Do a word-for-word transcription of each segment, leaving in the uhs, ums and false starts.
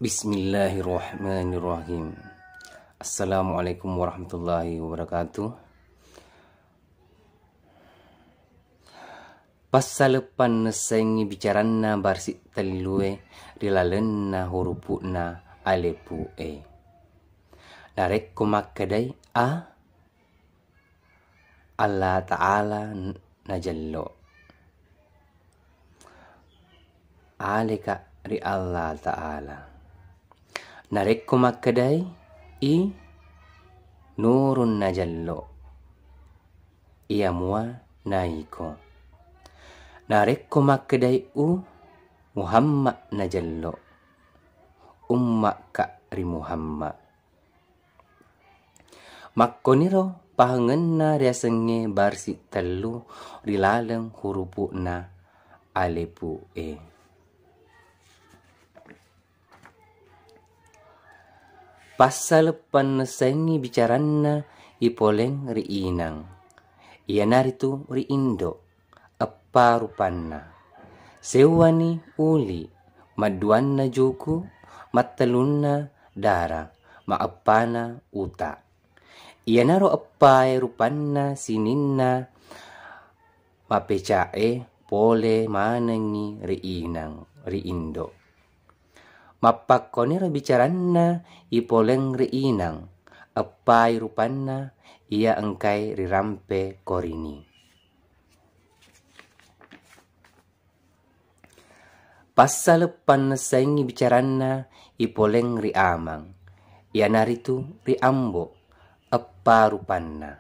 Bismillahirrahmanirrahim. Assalamualaikum warahmatullahi wabarakatuh. Passaleppannessengngi bicaranna barsi tellue ri lalenna hurupu'na alepu'e. Narekko makkedai a, Allah Ta'ala n-, najello. Aleka ri Allah Ta'ala. Narekko makkedai i, nurun najello. Iya mua naiko. Narekko makkedai u, Muhammad najello. Umma'ka ri Muhammad. Makkoniro pahangenna riasengnge barsi tellu ri laleng hurupu'na alepu'e. Passaleppannessengngi bicaranna ipoleng ri inang, iyanaritu ri indo. Eppa rupanna. Seuwani uli, madduanna juku, mattellunna dara, maeppana uta. Iyanaro eppae rupanna sininna mapeca'e pole manengngi ri inang, ri indo. Mappakkoniro bicaranna ipoleng ri inang, eppai rupanna iya engkai rirampe korini. Passaleppannessengngi bicaranna ipoleng ri amang, iyanaritu ri ambo, eppa rupanna.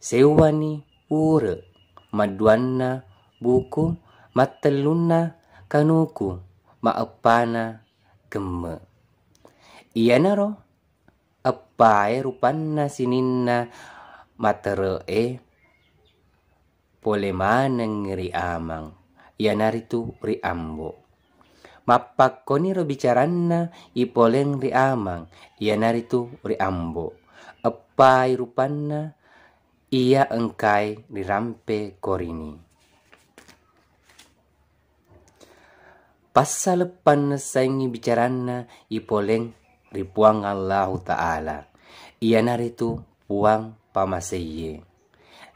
Seuwani ure, madduanna buku, mattellunna kanuku, maeppana gemme. Iyanaro eppae rupanna sininna matere'e pole maneng ri amang, iyanaritu ri ambo. Mappakkoniro bicaranna ipoleng ri amang, iyanaritu ri ambo. Eppai rupanna iya engkai rirampe korini. Passaleppannessengngi bicaranna ipoleng ri Puang Allahu Ta'ala, iyanaritu Puang Pamaseiye.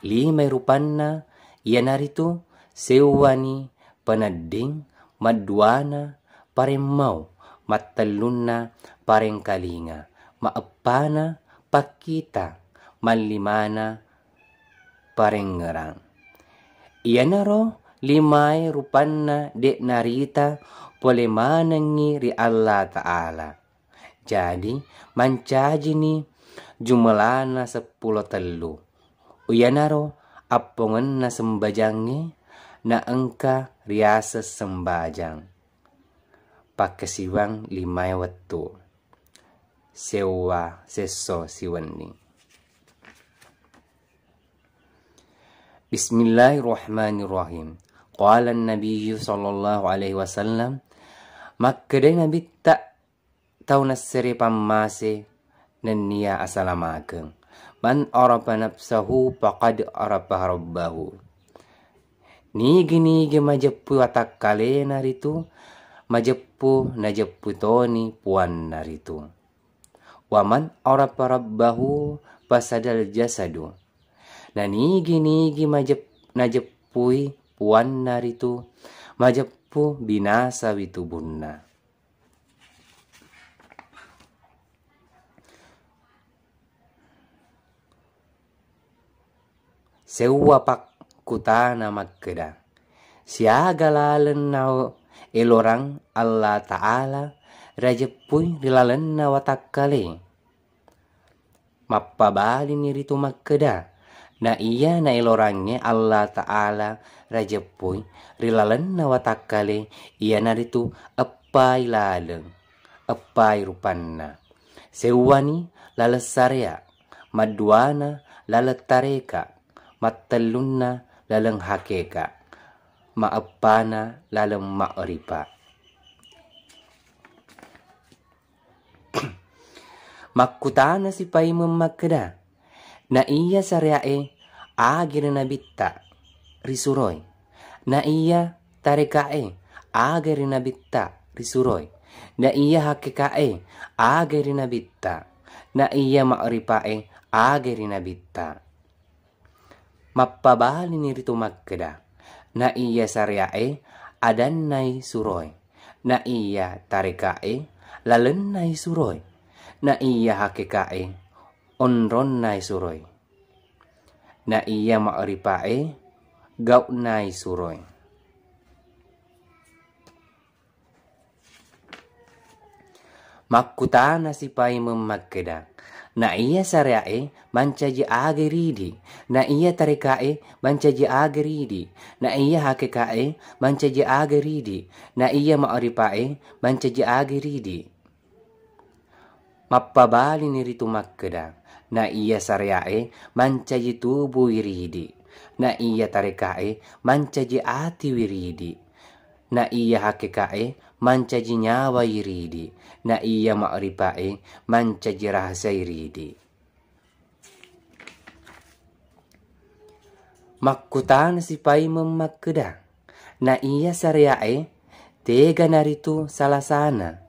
Limai rupanna, iyanaritu seuwani penedding, madduana paremmau, mattellunna parengkalinga, maeppana pakkita, mallimana parengngerang. Iyanaro limae rupanna de' narita pole manengngi ri Allah Ta'ala. Jadi, mancajini jumelana seppulo tellu. Iyanaro appongenna sembajangnge naengka riaseng sembajang. Pakkasiwang limae wettu. Seuwa sesso siwenni. Bismillahirrahmanirrahim. Qala Nabiyyu sallallahu alaihi wasallam, makkedai Nabitta tau nassere pammase nennia asalamakeng, "Man arafa nafsahu faqad arafa rabbahu." Nigi-nigi majeppu watakkalena ritu, majeppu najeppu toni puanna ritu. "Wa man arafa rabbahu fasadal jasadu." Na nigi-nigi majep-, najeppui puanna ritu, majeppu binasawi tubunna. Seuwa pakkutana makkeda, siaga laleng naelorang Allah Ta'ala rajeppui ri lalenna watakkale? Mappabalini ritu makkeda, na iya naelorangnge Allah Ta'ala rajeppui ri lalenna watakkale, iyanaritu eppai laleng, eppai rupanna. Seuwani laleng sarea, madduana laleng tareka, mattellunna laleng hakeka, maeppana laleng ma'rifa. Makkutanasi paimeng makkeda, na iya sarea'e agi ri nabitta risuroi? Na iya tarekae aga ri nabitta risuroi? Na iya hakekae, aga ri nabitta. Na iya ma'rifa'e, aga ri nabitta. Mappabalini ritu makkeda, na iya syaria'e, adannai suroe. Na iya tarekae, lalennai suroe. Na iya hakekae, onronnai suroe. Na iya ma'rifa'e, gau'nai suroe. Makkutana sipaimeng makkeda, na iya syaria'e mancaji aga ridi, na iya tarekae mancaji aga ridi, na iya hakekae mancaji aga ridi, na iya ma'rifa'e mancaji aga ridi. Mappabalini ritu makkeda, na iya syaria'e mancaji tubu wiridi, na iya tarekae mancaji ati wiridi, na iya hakekae mancaji nyawa iridi, na iya ma'rifa'e mancaji rahasia iridi. Makkutana sipaimeng makkeda, na iya syaria'e tega naritu salasana.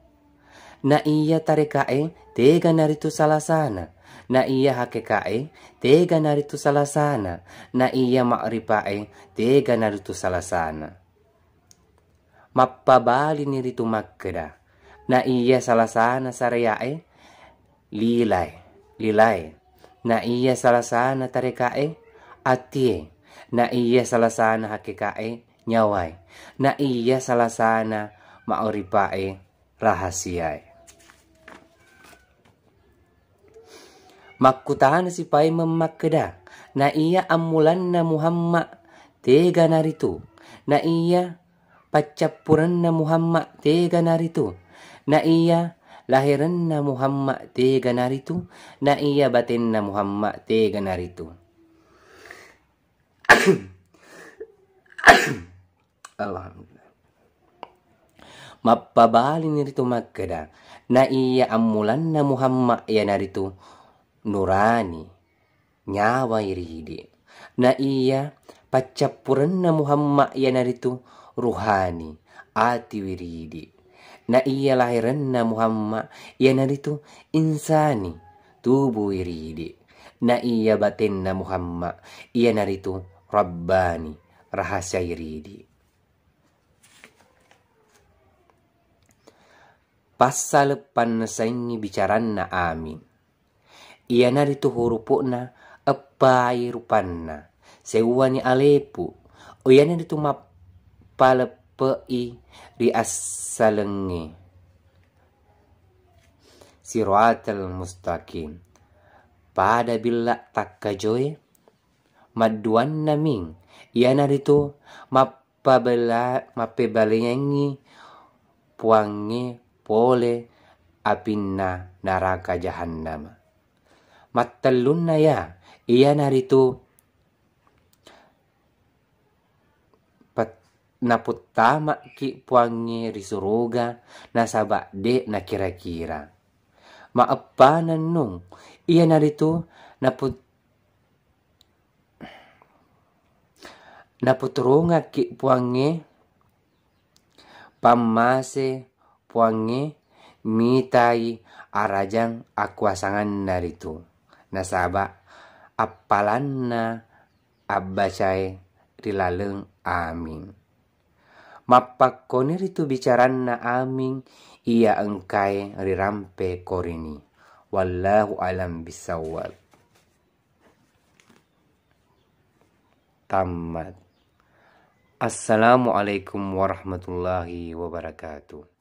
Na iya tarekae tega naritu salasana. Na iya hakekae tega naritu salasana. Na iya ma'rifa'e tega naritu salasana. Mappabalini ritu makkeda, na iya salasana syaria'e, lilae, lilae. Na iya salasana tarekae, atie. Na iya salasana hakekae, nyawae. Na iya salasana ma'rifa'e, rahasiae. Makkutana sipaimeng makkeda, na iya ammulanna Muhammad tega naritu, na iya paccappurenna Muhammad tega naritu, na iya lahirenna Muhammad tega naritu, na iya batenna Muhammad tega naritu. Alhamdulillah. Mappabalini ritu makkeda, na iya ammulanna Muhammad iyanaritu nurani, nyawa iridi. Na iya paccappurenna Muhammad iyanaritu ruhani, ati wiridi. Na iya lahirenna Muhammad iyanaritu insani, tubu iridi. Na iya batenna Muhammad iyanaritu rabbani, rahasia iridi. Passaleng pannasaingngi bicaranna amin. Iyanaritu hurupu'na eppai rupanna, seuwani alepu, iyanaritu mappaleppe'i ri assalengnge. Siratal mustaqim. Pada billa takkajoe, madduanna ming, iyanaritu mappabela-, mappebaliangngi Puangnge pole apinna naraka jahannama. Mattellunna ya, iyanaritu pet-, naputtama'ki Puangnge ri suruga nasaba de' nakira-kira. Maeppana nennung, iyanaritu naput-, naputurungakki Puangnge pammase Puangnge mitai arajang akuasanganna ritu, nasaba appalanna abbacae ri laleng amin. Mappakkoni ritu bicaranna amin iya engkae rirampe korini. Wallahu alam bisawab. Tammat. Assalamualaikum warahmatullahi wabarakatuh.